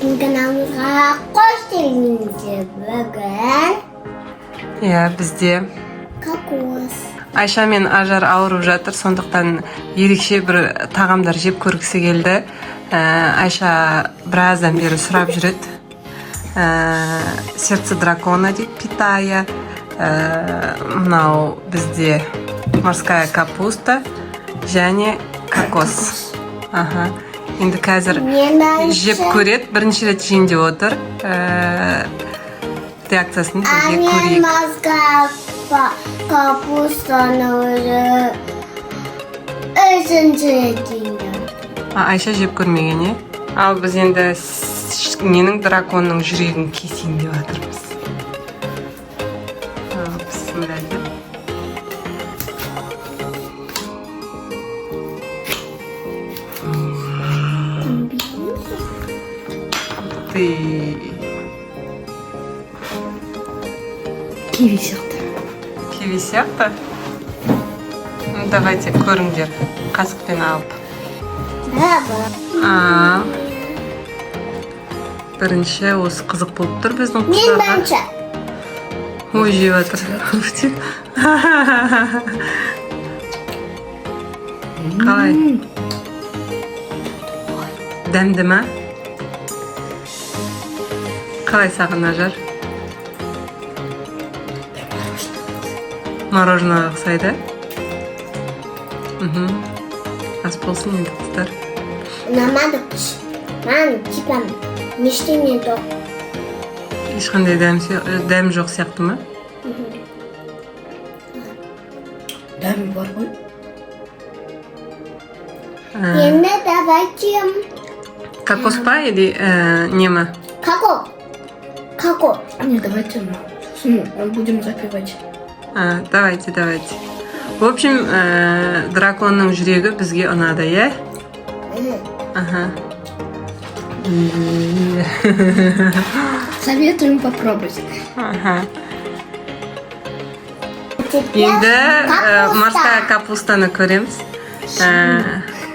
Біздің каналымызға қош келдіңіздер. Бүгін Иә, бізде кокос. Айша мен Ажар ауырып жатыр, сондықтан ерекше бір тағамдар жеп көргісі келді. Айша біраздан бері сұрап жүреді. Сердце дракона дейді, питая. Мынау бізде морская капуста және кокос. Аха. Енді қазір Мен бірінші. жеп көреді, бірінші рет жейін деп отыр. Реакциясын А бірге мен көрейік. морская капустаны уже үшінші рет жеймін. А, Айша жеп көрмеген, иә. Ал біз енді ненің, драконның жүрегін кесейін деп жатырмыз. Ал, бісміллә деп. Ты. Киви сияқты. Киви сияқты. Ну, давайте, көріңдер, қасықпен алып. Да. А, бірінші осы қызық болып тұр біздің Мен қыздарға. бірінші. Ой, жеп жатыр. Қалай? Дәмді ма? Қалай саған, Ажар? Мороженоеға ұқсайды. Ас болсын енді, қыздар. Ұнамады. Маған типа ештеңе жоқ. Ешқандай дәм жоқ сияқты ма? Дәмі бар ғой. Енді давайте Кокос па или не ма? Кокос. Кокос. Не, давайте мы сосын будем запивать. А, давайте, давайте. В общем, драконның жүрегі бізге ұнады, иә? Аха. Советуем попробовать. Аха. Теперь Енді капуста. Морская капустаны көреміз.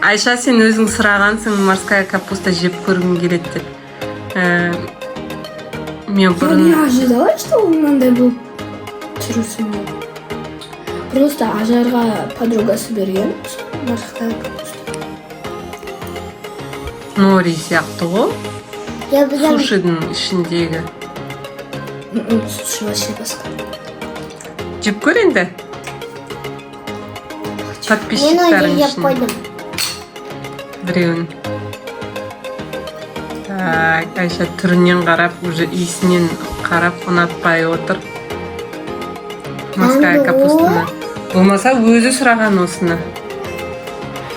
Айша, сен өзің сұрағансың, морская капуста жеп көргім келеді деп. Мен Я не бұрын ожидала, что ол мынандай болып жүрсін. Просто Ажарға подругасы берген морская капуста. Нори сияқты ғой. Я білемін. Сушидің ішіндегі. Суши вообще басқа. Жеп көр енді. Мен уже Подписчиктарың жеп үшін. қойдым. Біреуін. Так, Айша түрінен қарап, уже иісінен қарап ұнатпай отыр. Морская Дәмді капустаны. Болмаса өзі сұраған осыны.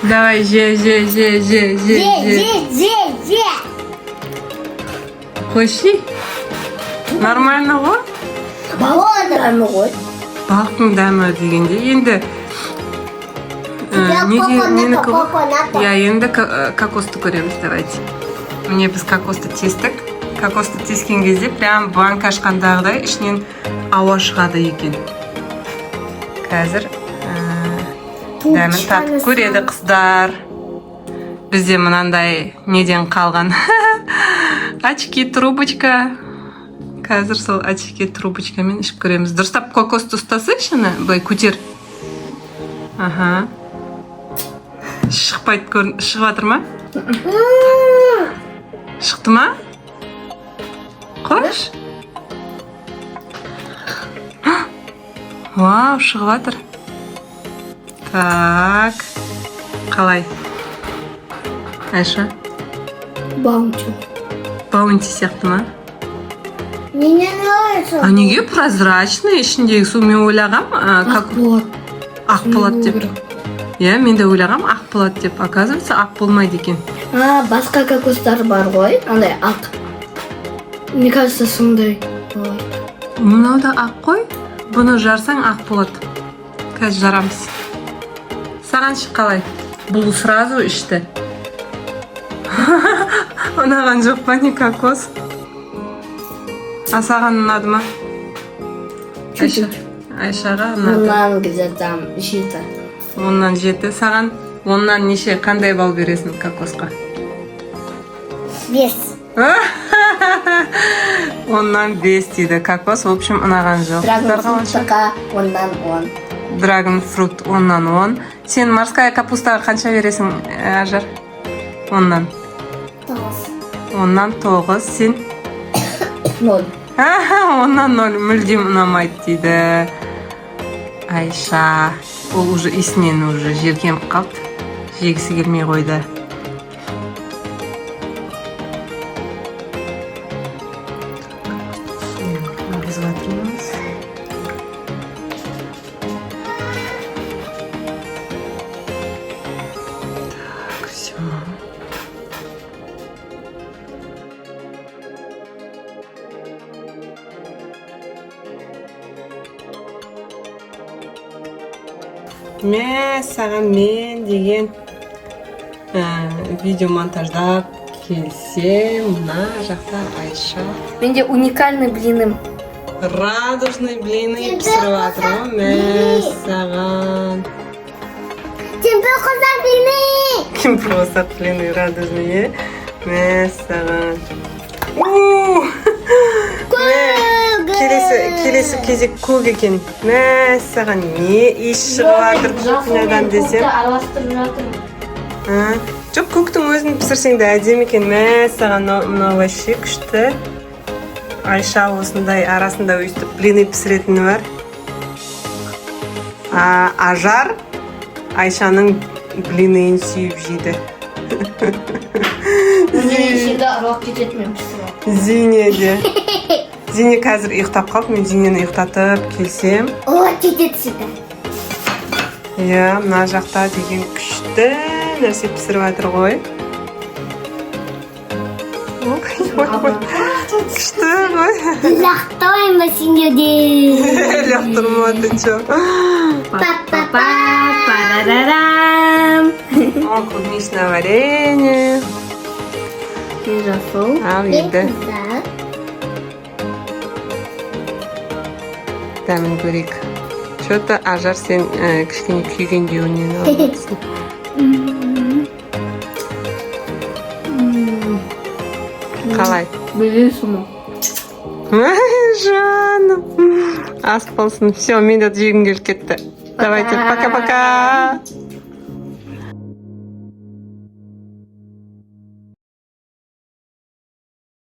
Давай, же, же, же, же, же, Же, же. же, же, же. Қойшы. Нормально ғой? Болды. Дәмі ғой. Балықтың дәмі дегенде енді Теперь неде коконат, ненікі ғой? коконат. Иә, енді кокосты көреміз, давайте. Міне, біз кокосты тестік. Кокосты тескен кезде прям банка ашқандағыдай ішінен ауа шығады екен. Қазір дәмін татып көреді қыздар. Бізде мынандай неден қалған очки трубочка. Қазір сол очки трубочкамен ішіп көреміз. Дұрыстап кокосты ұстасайшы, ана былай көтер. Аха, шықпайды, шығып жатыр ма? Шықты ма? Қойшы. Вау, шығып жатыр. Так, қалай, Айша? Баунти. Баунти сияқты ма? Мне не нравится. А неге прозрачный ішіндегі су? Мен ойлағам, как Ақ болады. ақ болады деп. Иә, мен де ойлағам ақ болады деп, оказывается, ақ болмайды екен. А, басқа кокостар бар ғой, андай ақ. Мне кажется, сондай болады. Мынау да ақ қой, бұны жарсаң, ақ болады. Қазір жарамыз. Саған ше, қалай? Бұл сразу ішті. Ұнаған жоқ па, не кокос? А саған ұнады ма, Айша? Чуть-чуть. Айшаға ұнады. 10-нан где-то 7. 10-нан 7. Саған 10-нан неше, қандай балл бересің кокосқа? 5. 10-нан 5 дейді. Кокос, в общем, ұнаған жоқ. Драгон Қыздар қалайша? фруктқа 10-нан 10. Драгон фрукт 10-нан 10. Сен морская капустаға қанша бересің, Ажар? 10-нан? 9. 10-нан 9. Сен? 0. 10-нан 0, мүлдем ұнамайды дейді Айша. Ол уже иісінен уже жеркеніп қалды, жегісі келмей қойды. Ағызып жатырмыз. Так, все. Мә саған, мен деген видео монтаждап келсем, мына жақта Айша Менде уникальный блины. Радужный блины пісіріп жатыр ғой. Мә саған. Кемпір қосақ блины. Кемпір қосақ блины радужный, иә. Мә саған. У! Мә, келесі кезек көк екен. Мә саған, не иіс шығып жатыр кухнядан десем. Араластырып жатырмын. А, жоқ, көктің өзін пісірсең де әдемі екен. Мә саған, мынау вообще күшті. Айша осындай арасында өйстіп блины пісіретіні бар. А, Ажар Айшаның блиныйын сүйіп жейді. Менен всегда аралап кетеді мен пісіріп. Зине де. Зине қазір ұйықтап қалды. Мен Зинені ұйықтатып келсем, О, кетеді всегда. Иә, мына жақта деген күшті нәрсе пісіріп жатыр ғой. Ой, ой, ой. Күшті ғой. Лақтырмаймын сендерді. Лақтырма, ты чё? Па-па-па. Парарарам. О, клубничное варенье. Мен жасыл. Ал Мен енді қыздар. Дәмін көрейік. Че-то, Ажар, сен кішкене күйгендеуінен алып отырсың. Қалай? Белисимо. Жаным. Ас болсын. Все, мен де жегім келіп кетті. Давайте, пока-пока.